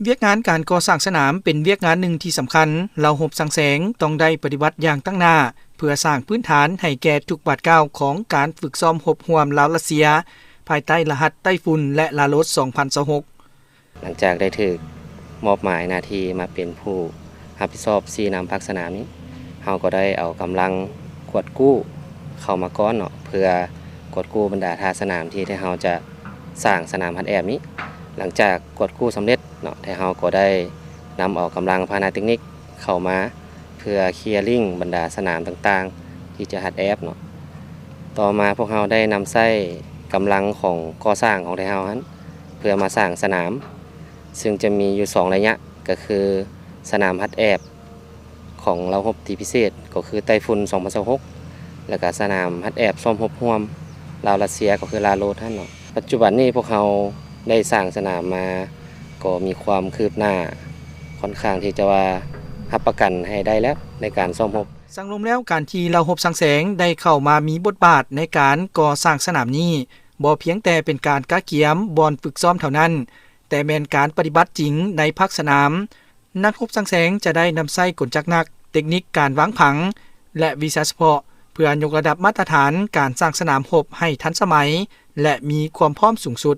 ວຽກງານການກໍ່ສ້າງສະໜາມເປັນວຽກງານໜຶ່ງທີ່ສຳຄັນ. ເຫຼົ່າຮົບສັງແສງຕ້ອງໄດ້ປະຕິບັດຢ່າງຕັ້ງໜ້າ ເພື່ອສ້າງພື້ນຖານໃຫ້ແກ່ທຸກບາດກ້າວຂອງການຝຶກຊ້ອມຮົບຮ່ວມລາວ-ຣັດເຊຍ ພາຍໃຕ້ລະຫັດໄຕ້ຝຸ່ນ ແລະ ລາໂຣດ ສອງພັນຊາວຫົກ. ຫຼັງຈາກໄດ້ຖືກມອບໝາຍໜ້າທີ່ມາເປັນຜູ້ຮັບຜິດຊອບຊີ້ນຳພາກສະໜາມນີ້ ເຮົາກໍໄດ້ເອົາກຳລັງກວດກູ້ເຂົ້າມາກ່ອນເນາະ ເພື່ອກວດກູ້ບັນດາທ່າສະໜາມທີ່ ທີ່ເຮົາຈະສ້າງສະໜາມຫັດແອບນີ້. ຫຼັງຈາກກວດກູ້ສຳເລັດເນາະ ແຕ່ເຮົາກໍໄດ້ນຳເອົາກຳລັງພາຫະນະເຕັກນິກເຂົ້າມາ ເພື່ອເຄລຍລິ້ງບັນດາສະໜາມຕ່າງໆ ທີ່ຈະຫັດແອບເນາະ. ຕໍ່ມາພວກເຮົາໄດ້ນຳໃຊ້ກຳລັງຂອງກໍ່ສ້າງຂອງໄທເຮົາຫັ້ນ ເພື່ອມາສ້າງສະໜາມ ຊຶ່ງຈະມີຢູ່ສອງໄລຍະ ກໍຄືສະໜາມຫັດແອບຂອງເຫຼົ່າຮົບທີ່ພິເສດ ກໍຄືໄຕ້ຝຸ່ນ ສອງພັນຊາວຫົກ ແລ້ວກະສະໜາມຫັດແອບຊ້ອມຮົບຮ່ວມລາວ-ຣັດເຊຍ ກໍຄືລາໂຣດຫັ້ນເນາະ. ປັດຈຸບັນນີ້ພວກເຮົາໄດ້ສ້າງສະໜາມມາ ກໍມີຄວາມຄືບໜ້າ ຂ້ອນຂ້າງທີ່ຈະວ່າຮັບປະກັນໃຫ້ໄດ້ແລ້ວໃນການຊ້ອມຮົບ. ສັງລວມແລ້ວ ການທີ່ເຫຼົ່າຮົບສັງແສງໄດ້ເຂົ້າມາມີບົດບາດໃນການກໍ່ສ້າງສະໜາມນີ້ ບໍ່ພຽງແຕ່ເປັນການກະກຽມບ່ອນຝຶກຊ້ອມເທົ່ານັ້ນ, ແຕ່ແມ່ນການປະຕິບັດຈິງໃນພາກສະໜາມ. ນັກຮົບສັງແສງຈະໄດ້ນຳໃຊ້ກົນຈັກໜັກ, ເຕັກນິກການວາງຜັງ ແລະ ວິຊາສະເພາະ ເພື່ອຍົກລະດັບມາດຕະຖານການສ້າງສະໜາມຮົບໃຫ້ທັນສະໄໝ ແລະ ມີຄວາມພ້ອມສູງສຸດ.